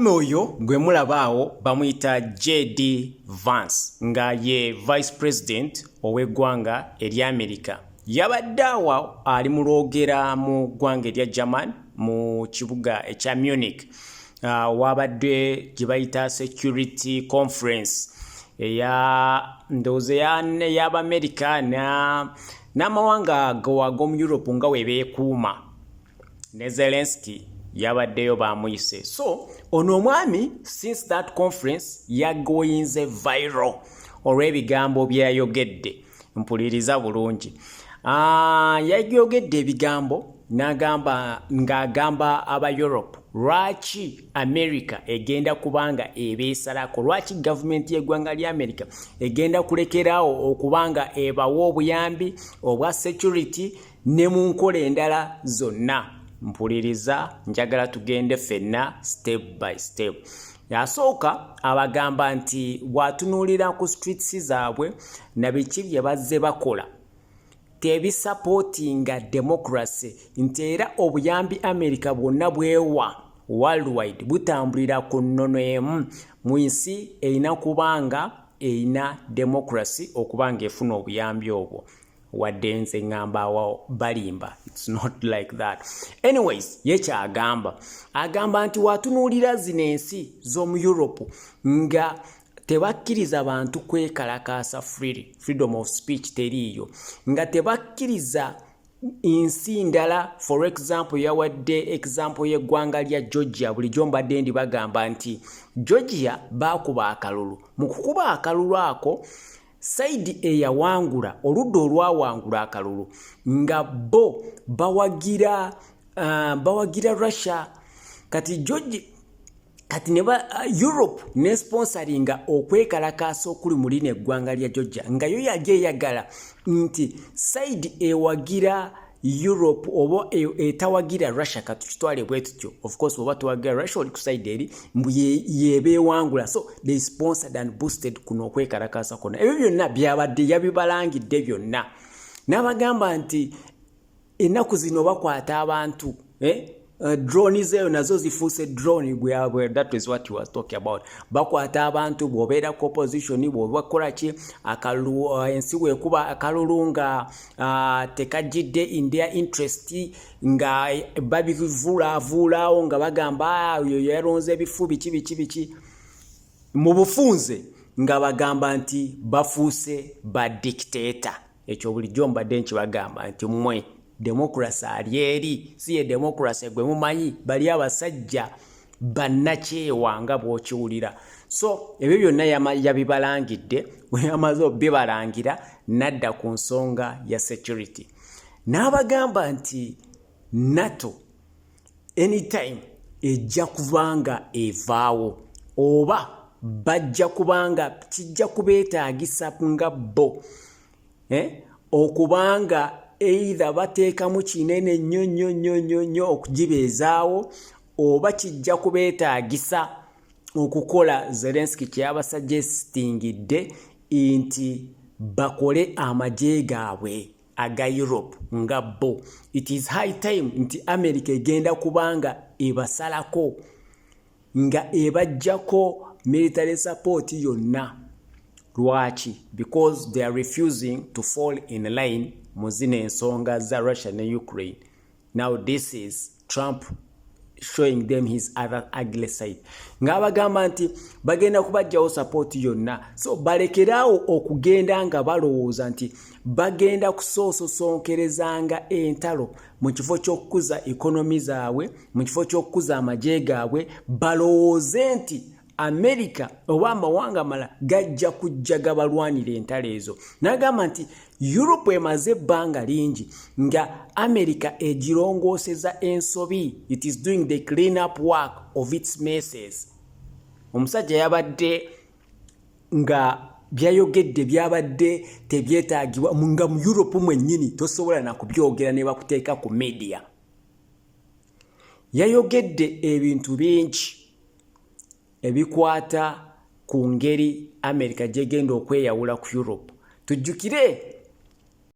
Wuuno oyo gwe mulaba awo bamuyita JD Vance, nga ye vice president ow'eggwanga erya America. Yabadde awo ali mu lwogera mu ggwanga erya German, mu kibuga ekya Munich, wabadde gye bayita security conference eya, ndowooza, ey'Abamerika n'amawanga ag'omu Europe nga we beekuuma. Ne Zelenski yabaddeyo, bamuyise. So ono omwami, since that conference, yagoyinze viral olw'ebigambo byeyayogedde. Mpuliriza bulungi. Yayogedde ebigambo n'agamba, ng'agamba aba Europe lwaki America egenda kubanga ebeesalako, lwaki gavumenti y'eggwanga lya America egenda kulekeraawo okubanga ebawa obuyambi obwa security ne mu nkola endala zonna. Mpuliriza, njagala tugende ffenna step by step. Yasooka abagamba nti bw'atunuulira ku streets zaabwe na biki bye bazze bakola, tebisupportinga democracy, nti era obuyambi America bwonna bwewa worldwide butambulira ku nnono emu: mu nsi erina kubanga erina democracy okuba nga efuna obuyambi obwo. Wadde nze ŋŋamba awo balimba, it's not like that. Anyways, ye kyagamba, agamba nti watunuulira zino ensi z'omu Europe nga tebakkiriza bantu kwekalakaasa freely, freedom of speech teriiyo, nga tebakkiriza nsi ndala. For example, yawadde example y'eggwanga lya Georgia. Bulijjo mbadde ndi bagamba nti Georgia baakuba akalulu. Mu kukuba akalulu ako, side eyawangula, oludda olwawangula akalulu, nga bo bawagira Russia. Kati Georgia, kati ne Europe ne sponsoringa okwekalakaasa okuli mu lino eggwanga lya Georgia, nga yo yali eyagala nti side ewagira Europe oba etawagira Russia, katukitwale bwe tutyo, of course oba towagira Russia oli ku side eri, mbu yebeewangula. So they sponsored and boosted kuno okwekalakaasa kwonna. Ebyo byonna byabadde yabibalangidde byonna, n'abagamba nti ennaku zino bakwata abantu, eh? Drone zeeyo nazo zifuuse drone. That is what he was talking about. Bakwata abantu bw'obeera ku opposition, bw'oba kola ki, akalulu, ensi bwekuba akalulu nga tekajjidde in their interest, nga babivuulaavuulaawo, nga bagamba, "Ah, oyo yalonze ebifu biki biki biki." Mu bufunze nga bagamba nti bafuuse ba dictator. Ekyo bulijjo mbadde nkibagamba nti mmwe democracy ali eri si ye democracy gwe mumanyi, bali abasajja bannakyewa nga bw'okiwulira. So ebyo byonna yabibalangidde. Bwe yamaze obibalangira, n'adda ku nsonga ya security, n'abagamba nti NATO anytime ejja kubanga evaawo, oba bajja kubanga kijja kubeetaagisa nga bo, eh? Okubanga either bateekamu kinene nnyo nnyo nnyo nnyo nnyo okugibeezaawo, oba kijja kubeetaagisa okukola Zelenski kyeyabasuggestingidde nti bakole amagye gaabwe aga Europe nga bo. It is high time nti America egenda kubanga ebasalako, nga ebajjako military support yonna. Lwaki? Because they are refusing to fall in line mu zino ensonga za Russia ne Ukraine. Now this is Trump showing them his other ugly side, ng'abagamba nti bagenda kubajjawo support yonna. So balekeraawo okugenda nga balowooza nti bagenda kusoososonkerezanga entalo mu kifo ky'okukuza economy zaabwe, mu kifo ky'okukuza amagye gaabwe, balowooze nti Amerika oba amawanga amalala gajja kujja gabalwanira entalo ezo. N'agamba nti Europe emaze ebbanga lingi nga America egirongooseza ensobi, it is doing the clean up work of its messes. Omusajja yabadde nga byayogedde byabadde tebyetaagibwa, nga mu Europe mwennyini tosobola nakubyogera ne bakuteeka ku media. Yayogedde ebintu bingi ebikwata ku ngeri America gyegenda okweyawula ku Europe. Tujjukire